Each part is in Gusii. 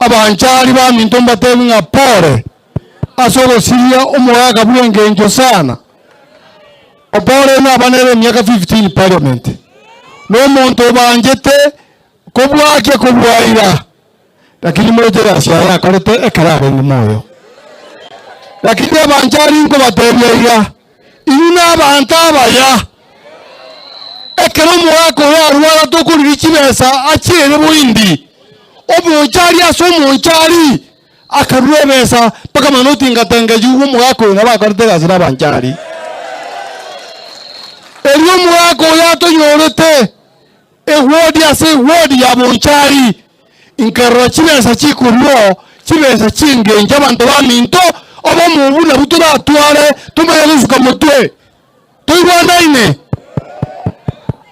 Abanchari baminto mbatebi ng'a pore ase ogosiria omogaka bw'engencho sana. Opore naba nere emiaka 15 parliament, na omonto obanchete kobwakia kobwaira, lakini moroche egasi yaye akorete ekero arenge moyo. Lakini abanchari nkobatebia iga, inwe nabanto abaya, ekero omogaka oyo arwara tokorigia chibesa achiere boindi, omonchari ase omonchari. Akarua ebesa mpaka manoti ngatengechiwa omogaka oyo nabo akorete egasi na abanchari. Erio omogaka oyo atonyorete ewodi ase ewodi ya bonchari, nkarora chibesa chikorua chibesa chi'engencho abanto baminto, obomo obwo nabwo toratware tomanye gosuka motwe. Toigwanaine?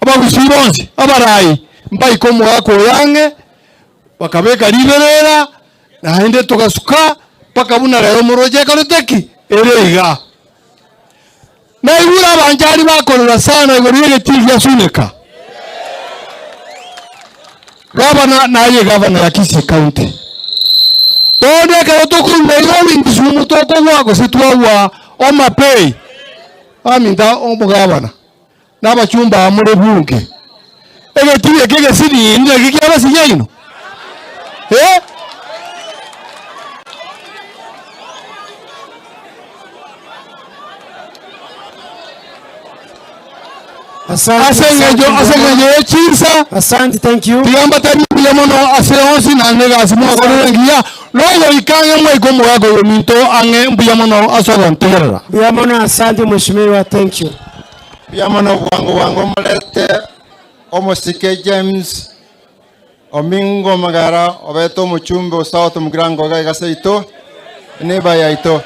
Abagusii bonsi abarai mbaike omogaka oyo ang'e, Bakabeka riberera, naende togasuka mpaka buna rero moroche ekorete ki? Ere iga. Naigure abanchari bakorera sana igoro y'egetii gia Suneka. Gavana naye gavana ya Kisii County. Bono ekero tokorwa Nairobi Kisumu tokogwa gose twagwa Homa Bay, baminto omogavana na abachumba amo nebunge. Egetii eke egesiniini nakio kiabasinya inwe? Eh? Asante, Ase eng'encho ase eng'encho ye chinsa Asante, thank you. tiga mbatebi mbuya mono ase onsi naende egasi mwakorire engiya nogoika ang'e mwaika omogaka oyo ominto ang'e mbuya mono ase ogontegerera. Mbuya mono, asante mheshimiwa, thank you. Mbuya mono bwango bwango morete omosike James Omingo Omogara obete omochumbe o South Mugirango iga iga seito eneighbor yaito.